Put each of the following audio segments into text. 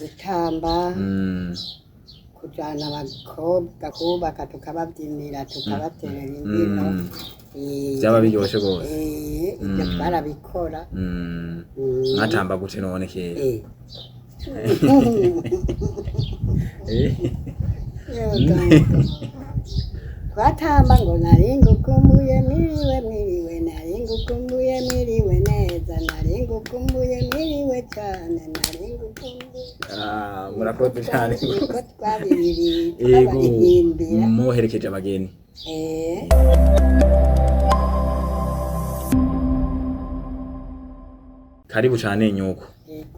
Gutamba, kujana abakobwa kubaka, tukababyinira, tukabaterera imbyino. Byaba biryoshe rwose. Ibyo twarabikora. Mwatamba gute none kera? Twatamba ngo nari ngukumbuye mwiriwe, mwiriwe, nari ngukumbuye mwiriwe neza, nari ngukumbuye mwiriwe cyane, nari ngukumbuye. Ah, murakoze cyane. Niko twabiriri. Yego. Twabaririmbira. Muherekeje abageni. Karibu cyane nyoko.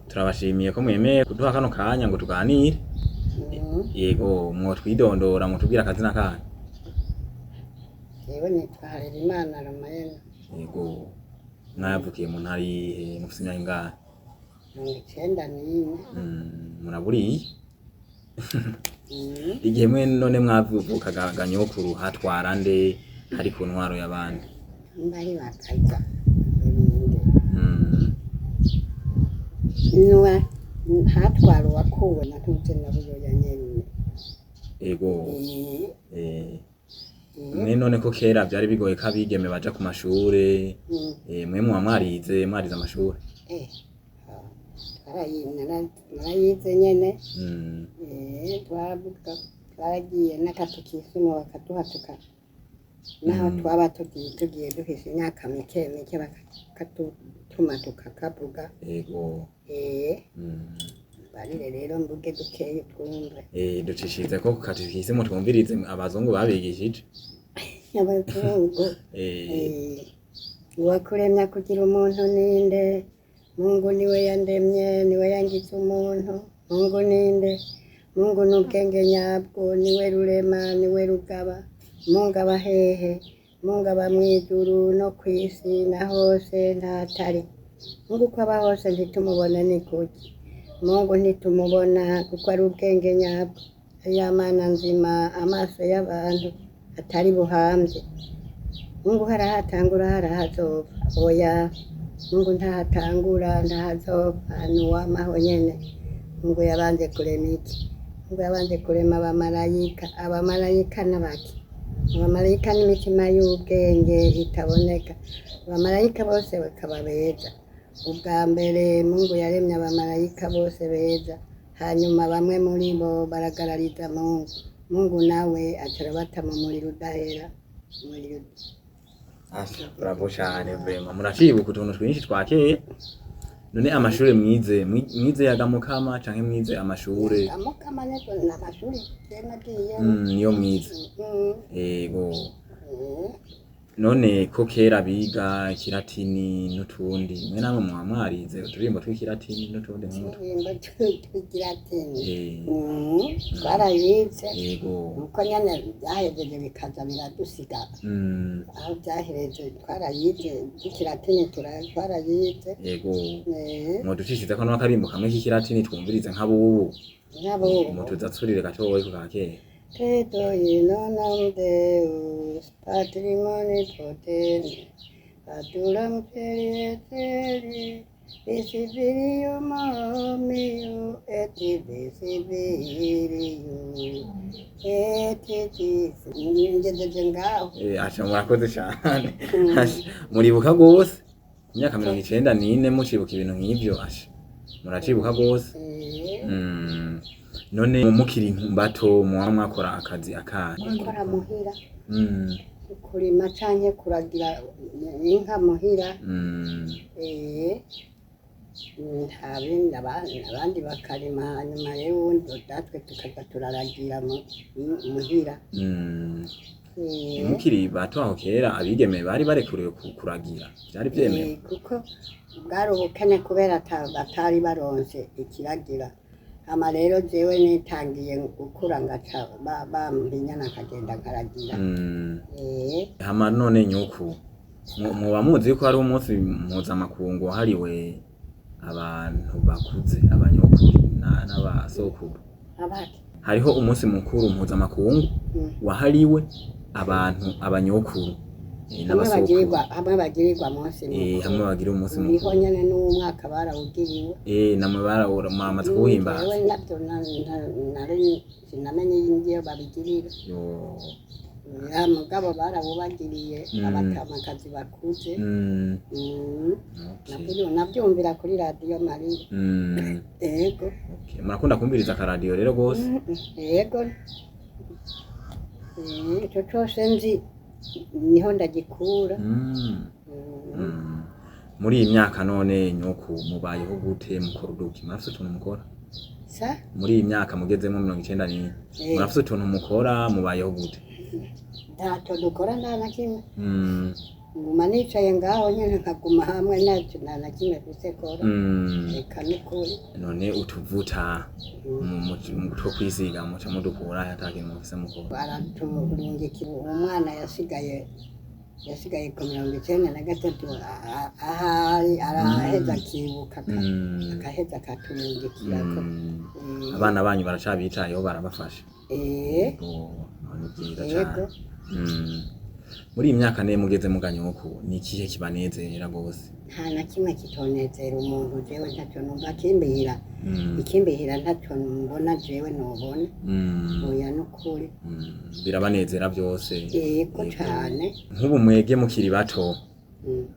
Turabashimiye ko mwemeye kuduha kano kanya ngo tuganire. Yego, mwotwidondora, mutubwira akazina kanyu. Jewe nitwa Harerimana Romayena. Yego, mwavukiye mu ntara iyihe? Mufise imyaka ingahe? 94. Muraburiye igihe mwe none mwavukaga ga nyokuru hatwara nde, hari ku ntwaro y'abandi? Mbari bakaja ibindi. Nuwa hatwara uwakuwe na ntuze na Buyoya nyene. Yego. Mwe none ko kera vyari bigoye ko abigeme baja ku mashure, mwe muba mwarize amashure? Narayize nyene. Twavuga twaragiye n'akatikisimu bakaduha tuka naho twaba tugiye dufise imyaka mike mike bakatutuma tukakavuga. Yego. Barire rero mvuge dukeyi twumve. Ducishirize ko ku katikisimu twumvirize abazungu babigishije. Abazungu. Uwakuremya kugira umuntu ninde? Mungu niwe yandemye, niwe yangize umuntu. Mungu ninde? Mungu ni ubwenge nyabwo, niwe rurema, niwe rugaba. Mungu aba hehe? Mungu aba mw'ijuru no kw'isi na hose ntatari. Mungu uko aba hose ntitumubona ni kuki? Mungu ntitumubona kuko ari ubwenge nyabwo, ari ya Mana nzima amaso y'abantu atari buhamvye. Mungu harahatangura, harahazova? Oya, Mungu ntahatangura, ntahazova, ni uwamaho nyene. Mungu yabanje kurema iki? Mungu yabanje kurema abamarayika. Abamarayika n'abaki? Abamarayika n'imitima y'ubwenge itaboneka. Abamarayika bose bakaba beza. Ubwa mbere Mungu yaremye abamarayika bose beza, hanyuma bamwe muri bo baragarariza Mungu. Mungu nawe aca arabata mu muriro udahera, umuriro. Asha, bravo cane vraiment, muracibuka utuntu twinshi twa kera. None amashure mwize, mwize yaga Mukama canke mwize amashure? Amukama niko ni amashuri je nagiyemo. Niyo mwize? Yego. None ko kera biga ikilatini n'utundi, mwe namwe muba mwarize uturirimbo tw'ikilatini n'utundi nk'utwo? Uturirimbo tw'ikilatini? Twarabize. Nuko nyene byahejeje bikaza biradusiga. Aho byahereje twarayize ikilatini, twarayize. Mwoducishizeko n'akarimbo kamwe k'ikilatini twumvirize nk'abubu. Nk'abubu. Mutuzatsurire gatoyi ku ka kera. Credo in unam Deus, Patrim omnipotens, Patulam celi et terri, visibilium omnium, et invisibilium, et itis. Ngejeje ngaho. Asha, murakoze cane. Asha, muribuka gose ku myaka 94 mucibuka ibintu nk'ivyo, asha muracibuka gose. None mukiri bato muba mwakora akazi akahe? Gukora muhira, kurima canke kuragira inka muhira. Nta bindi, abandi bakarima, hanyuma rero ubundi natwe tukaza turaragira muhira. Mukiri bato aho kera abigeme bari barekuriwe kuragira, vyari vyemewe? Kuko bwari ubukene kubera batari baronse ikiragira. Hama rero jewe nitangiye gukura ngaca bampa inyana nkagenda nkaragira. Hama none nyuku, muba muzi yuko hariho umunsi mpuzamakungu wahariwe abantu bakuze, abanyokuru n'abasokuru? Abaki? Hariho umunsi mukuru mpuzamakungu wahariwe abantu abanyokuru. Hamwe N'abasokuru. Bagirirwa hamwe, bagirirwa munsi Eh, hamwe mukuru. Bagira umunsi Niho mukuru. nyene n'umwaka barawugiriwe. Namwe barawura, mwamaze kuwuhimbaza? Jewe navyo nari sinamenye iyo babigirira. Yo. Ya mugabo barawubagiriye abatamakazi bakuze. Navyumvira kuri Radiyo Mariya. Yego. Okay. Murakunda kumviriza akaradiyo rero gose? Yego. Ico cose nzi niho ndagikura. Muri iyi myaka none nyuku mubayeho gute, mukora uduki, murafise utuntu mukora? Sa? Muri iyi myaka mugezemo 94, murafise utuntu mukora, mubayeho gute? Ntacyo dukora, nta na kimwe. Nguma nicaye ngaho nyene, nkaguma hamwe, ntacyo, nta na kimwe mfise kora. Reka nukuri. None utuvuta two kwisiga muca mudukura ata kintu mufise mukora? Baraturungikira umwana yasigaye ku 93, ahari araheza akibuka, akaheza akaturungikirako. Abana banyu baracabitayeho, barabafasha? Eh. Yego, ni byiza Yego. cane. Muri iyi myaka ne mugeze muganyuku, ni ikihe kibanezera gose? Nta na kimwe kitonezera umuntu, jewe ntacyo numva kimbihira. Ikimbihira ntacyo mbona jewe nobona. Oya nukuri. Birabanezera byose? Yego cane. Nk'ubu mwebwe mukiri bato,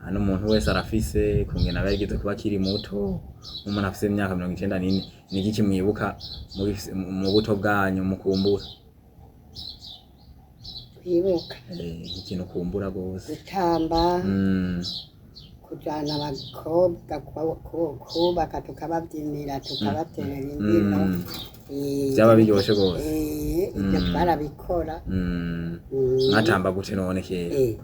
hano umuntu wese arafise kungena aba yageze kuba akiri muto. Nk'umuntu afise imyaka 94, ni igiki mwibuka mu buto bwanyu mukumbura? Twibuka? Nk'ikintu ukumbura gose. Gutamba, kujana abakobwa kubaka, tukababyinira, tukabaterera imbyino. Byaba biryoshe gose. Ibyo twarabikora. Mwatamba gute none kera? Yego.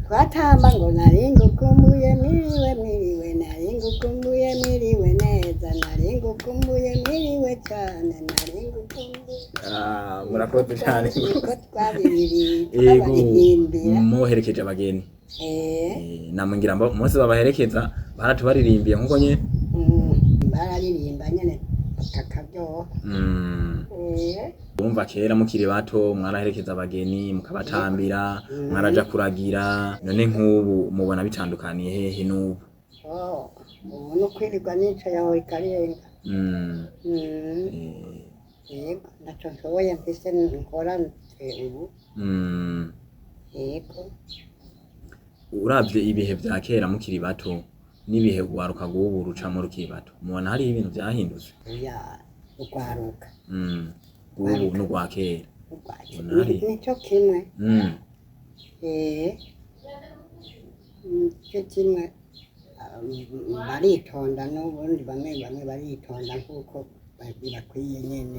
Twatamba ngo nari ngukumbuye mwiriwe, mwiriwe, nari ngukumbuye mwiriwe neza, nari ngukumbuye mwiriwe cyane, nari ngukumbuye. Ah, murakoze cyane. Niko twabiriri Yego. Twabaririmbira. Muherekeje abageni? Namwe ngira ngo umunsi babaherekeza baratubaririmbiye nkuko nyene? Bararirimba nyene kakaryoha. Urumva kera mukiri bato mwaraherekeza abageni, mukabatambira, mwaraja kuragira. None nk'ubu mubona bitandukaniye hehe n'ubu? Oh, ubu ni ukwirirwa nicaye aho ikarenga. Yego, ntacyo nshoboye mfise nkora ubu. Yego. Uravye ibihe vya kera mukiri bato n'ibihe urwaruka rw'ubu rucamwo rukiri bato, mubona hariho ibintu vyahindutse? Ya urwaruka? Rw'ubu n'urwa kera. Urwakera. Ubona hari- Nico kimwe. Nico kimwe. Baritonda n'ubundi, bamwe bamwe baritonda nk'uko bibakwiye nyene.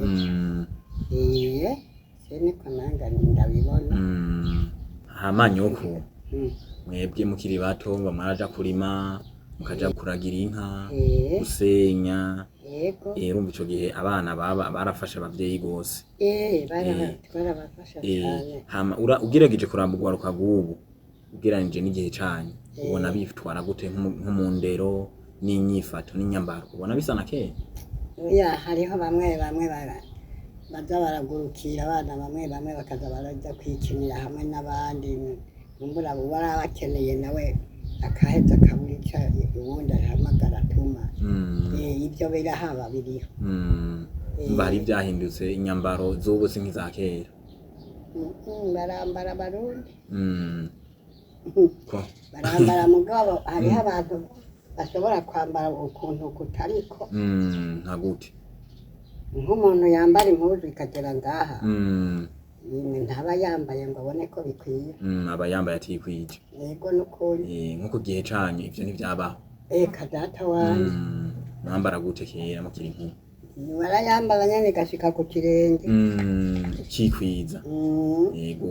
Se niko nanga ndabibona. Hama nyoko, mwebwe mukiri bato mwaraja kurima, mukaja kuragira inka, gusenya? Yego. Urumva ico gihe abana baba barafasha abavyeyi gose. Twarabafasha cane. Hama ugerageje kuramba urwaruka rw'ubu ugereranije n'igihe canyu, ubona bitwara gute nko mu ndero n'inyifato n'inyambaro, ubona bisa na kera? Oya, hariho bamwe bamwe baza baragurukira abana, bamwe bamwe bakaza baraja kwikinira hamwe n'abandi, kumbura uwo araba akeneye nawe akaheza akabura ico uwundi ahamagara atuma. Ibyo birahaba, biriho. Umva hari ivyahindutse, inyambaro z'ubu si nk'iza kera. Barambara Abarundi. Ko Barambara, mugabo hariho abantu bashobora kwambara ukuntu kutariko. Nka gute? Nk'umuntu yambara impuzu ikagera ngaha, ntaba yambaye ngo abone ko bikwiye. Aba yambaye atikwije. Yego n'ukuri. Nko ku gihe canyu ivyo ntivyabaho? Eka data wanje. Mwambara gute kera mukiri inkumi? Warayambara nyene igashika ku kirenge. Ukikwiza. Yego,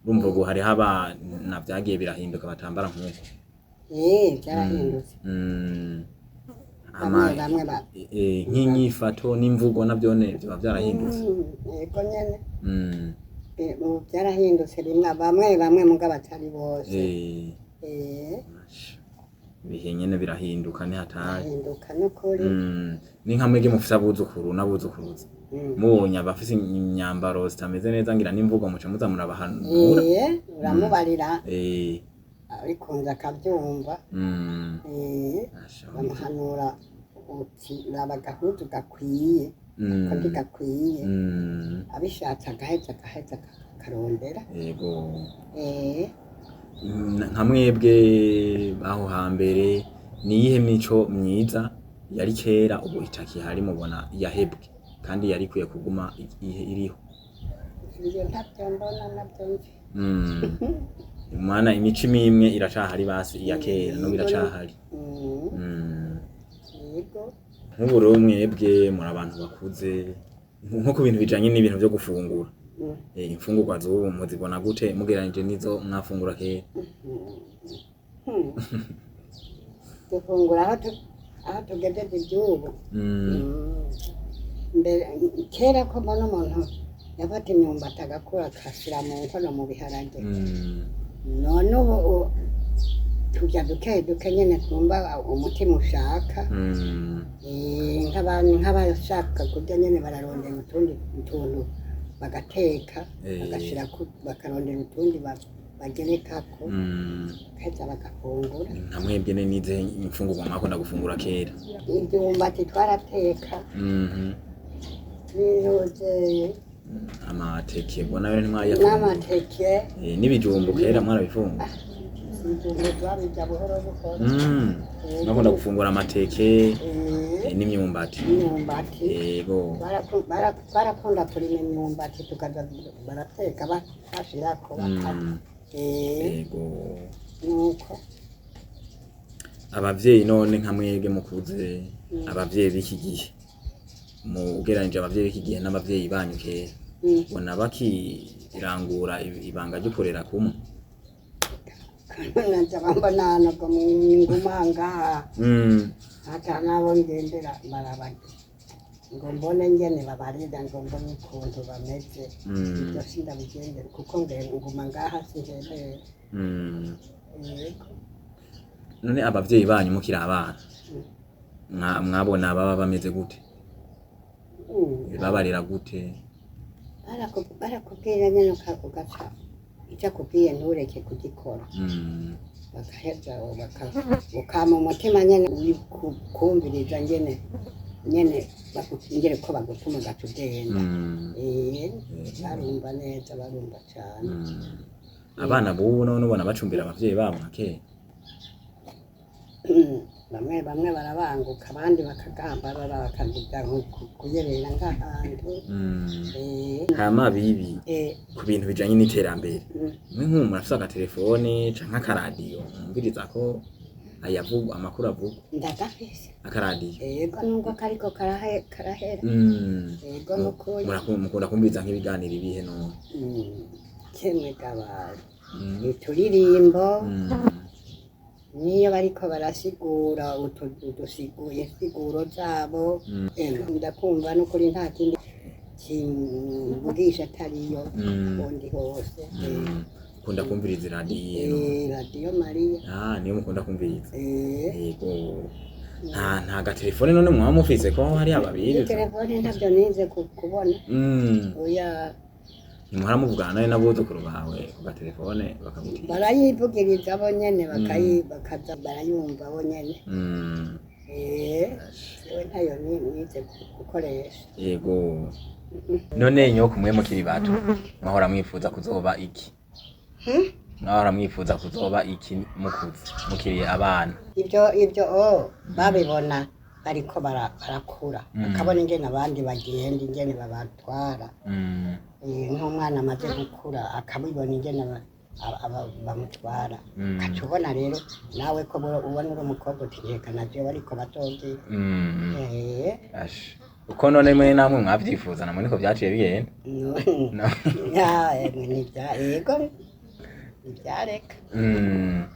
urumva ubu hariho abana vyagiye birahinduka batambara nk'uko. Byarahindutse. Bamwe bamwe ba Nk'inyifato n'imvugo navyone vyoba vyarahindutse? Yego nyene. Ubu byarahindutse, bimwe bamwe bamwe mugabo atari bose. Ibihe nyene birahinduka, nihatari. Ahinduka n'ukuri. Ni nka mwebwe mufise abuzukuru n'abuzukuruza, mubonye abafise imyambaro zitameze neza, ngira n'imvugo muca muza murabahanura. Uramubarira, abikunze akabyumva. Asha, Bamuhanura uti raba agahuzu gakwiye, ko ntigakwiye. Abishatse agaheza akarondera. Yego. Nka mwebwe aho hambere, ni iyihe mico myiza yari kera ubu itakihari, mubona yahebwe kandi yari ikwiye kuguma iriho? Ibyo ntabyo mbona, nabyo nzi. Mwana, imico imwe imwe iracahari, basi iya kera n'ubu iracahari. Yego. Nk'ubu rero mwebwe muri abantu bakuze, nko ku bintu bijanye n'ibintu vyo gufungura, imfungurwa z'ubu muzibona gute mugereranije n'izo mwafungura kera? Dufungura aho tugejeje iby'ubu. Mbere kera ko mbona umuntu yafata imyumbati agakura akashyira mu nkono mu biharage, none ubu turya duke duke nyene twumva umutima ushaka. Nk'abantu nk'abashaka kurya nyene bararondera utundi tuntu bagateka, bagashirako, bakarondera utundi bagerekako, bagaheza bagafungura. Nka mwebwe n'izihe imfungurwa mwakunda gufungura kera? Imyumbati twarateka, n'intuze. Amateke ubwo nayo ntimwayafungura? N'amateke. N'ibijumbu kera mwarabifungura? Ibijumbu twabirya buhoro buhoro. Mwakunda gufungura amateke, n'imyumbati? Imyumbati. Yego. Barakunda kurima imyumbati, tukaza barateka bashirako bakarya. Yego. Nuko. Abavyeyi none, nka mwebwe mukuze, abavyeyi b'iki gihe, mu ugereranije abavyeyi b'iki gihe n'abavyeyi banyu kera, ubona bakirangura ibanga ryo kurera kumwe? Naja bambona hano ngo nguma ngaha, ata nabo ngendera barabage ngo mbone ngene babarira, ngo mbone ukuntu bameze. Ibyo sindabigendera kuko nguma ngaha, singendera. Yego. None abavyeyi banyu mukiri abana, mwabona baba bameze gute? Babarera gute? Barakubwira nyene, ugaca icyo akubwiye ntureke kugikora. Bagaheza ukama umutima nyene uri kumviriza ngene nyene ngere ko bagutuma ugaca ugenda. Barumva neza, barumva cane. Abana bubu none ubona bacumbira abavyeyi babo nka kera? Bamwe bamwe barabanguka, abandi bakagamba baba bakavuga nko kuyerera nk'ahantu. Hama bibi, ku bintu bijanye n'iterambere, mwe nk'ubu murafise agatelefone canke akaradiyo mwumviriza ko ayavugwa, amakuru avugwa? Ndagafise. Akaradiyo? Yego, nubwo kariko karahera. Yego, nukuri. Mukunda kumviriza nk'ibiganiro ibihe none? Kimwe gabaye uturirimbo, niyo bariko barasigura udusiguye insiguro zabo. Ndakumva n'ukuri, nta kindi kimvugisha atariyo undi hose. Ukunda kumviriza iradiyo iyihe none? Radiyo Mariya. Ah, niyo mukunda kumviriza? Eh. Yego. Nta gatelefone none mwaba mufise ko hari ababiri? Telefone ntabyo nize kubona. Oya. Ntimuhora muvugana nawe n'abuzukuru bawe ku gatelefone bakagutira? Barayivugiriza bo nyene, bakaza barayumva bo nyene. Jewe ntayo nize gukoresha. Yego. None nyoko, mwe mukiri bato mwahora mwifuza kuzoba iki? Mwahora mwifuza kuzoba iki mukuze, mukiri abana? Ibyo oh, babibona bariko barakura, bakabona ingene abandi bagenda, ingene babatwara. Nk'umwana amaze gukura akabibona ingene bamutwara, ukaca ubona rero nawe ko ubona uri umukobwa uti reka na jewe ariko bazobwira. Ash. Uko none mwe namwe mwavyifuza, namwe niko vyaciye bigenda? No. No. Ya, emwe, yego, ntibyareka.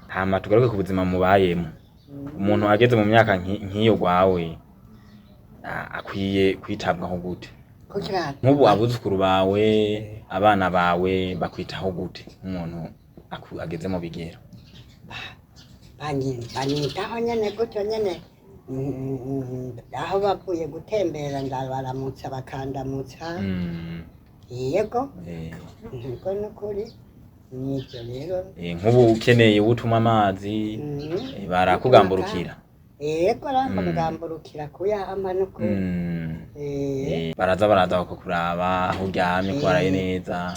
Hama tugaruke ku buzima mubayemo. Umuntu ageze mu myaka nk'iyo gwawe akwiye kwitabwaho gute? Kugira Nk'ubu abuzukuru bawe, abana bawe bakwitaho gute nk'umuntu ageze mu bigero? Banyitaho nyene gutyo nyene. Aho bavuye gutembera ndabaramutsa bakandamutsa. Yego. Niko nukuri nivyo rero. Nk'ubu ukeneye utuma amazi, barakugamburukira? Yego, aramgamburukira kuyampa nukuri. Baraza bakakuraba aho uryamye, ko waraye neza,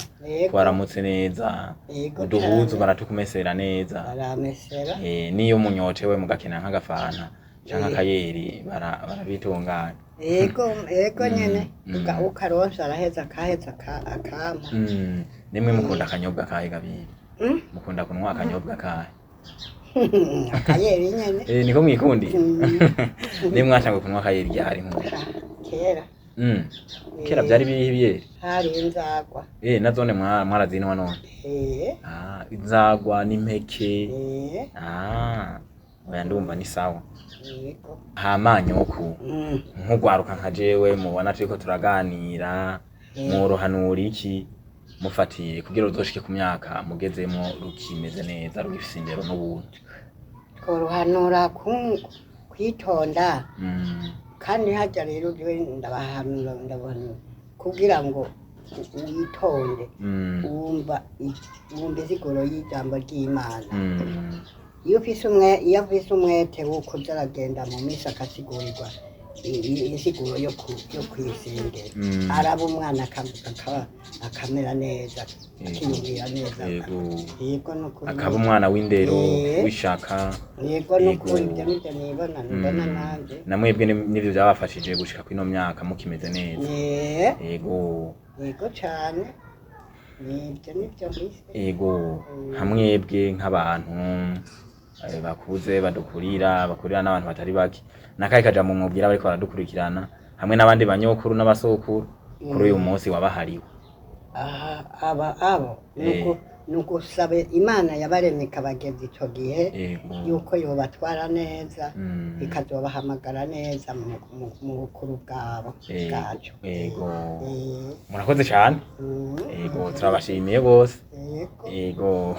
ko waramutse neza, uduhuzu baratukumesera neza? Baramesera. Niyo munyotewe mugakena nk'agafanta canke akayeri, barabitunganya? Yego nyene. Ukaronsa araheza akaheza akampa. Nimwe mukunda akanyobwa kahe gabibi? Mukunda kunwa akanyobwa kahe? Akayeri nyene. Niko mwikundiye? Mm. Nimwe mwatanguye kunwa akayeri ryari nkubu? Kera. Kera vyari biriho ibiyeri? Hari inzagwa. Nazone mwarazinwa none? Eh. Ah, inzagwa n'impeke. Eh. Ah, oya, ndumva ni sawa. Yego. Hama nyoku, nk'ugwaruka nka jewe mubona turiko turaganira, mworohanura iki mufatiye kugira uzoshike ku myaka mugezemo rukimeze neza, rugifise indero n'ubuntu? Tworuhanura kwitonda. Kandi harya rero jewe ndabahanura kugira ngo witonde, wumva insiguro y'ijambo ry'Imana. Iyo ufise umwete w'uko uza aragenda mu misi akasigurirwa insiguro yo kwisengera, araba umwana akamera neza, akiyumvira neza. Yego, nukuri. Akaba umwana w'indero, w'ishaka. Yego, nukuri, ibyo nivyo nibona mbona nanje. Na mwebwe nivyo vyabafashije gushika kwino myaka mukimeze neza? Eh. Yego. Yego cane, nibyo nibyo mbise. Ego, nka mwebwe nk'abantu bakuze badukurira, bakurira n'abantu batari bake, nakahe kajambo mwobwira bariko baradukurikirana hamwe n'abandi banyokuru n'abasokuru kuri uyu munsi wabahariwe? Aha, aba abo nugusaba Imana yabaremye ikabageza ico gihe yuko yobatwara neza, ikazobahamagara neza mu bukuru bwabo bwacu. Murakoze cyane. Ego, turabashimiye gose. Yego. Ego.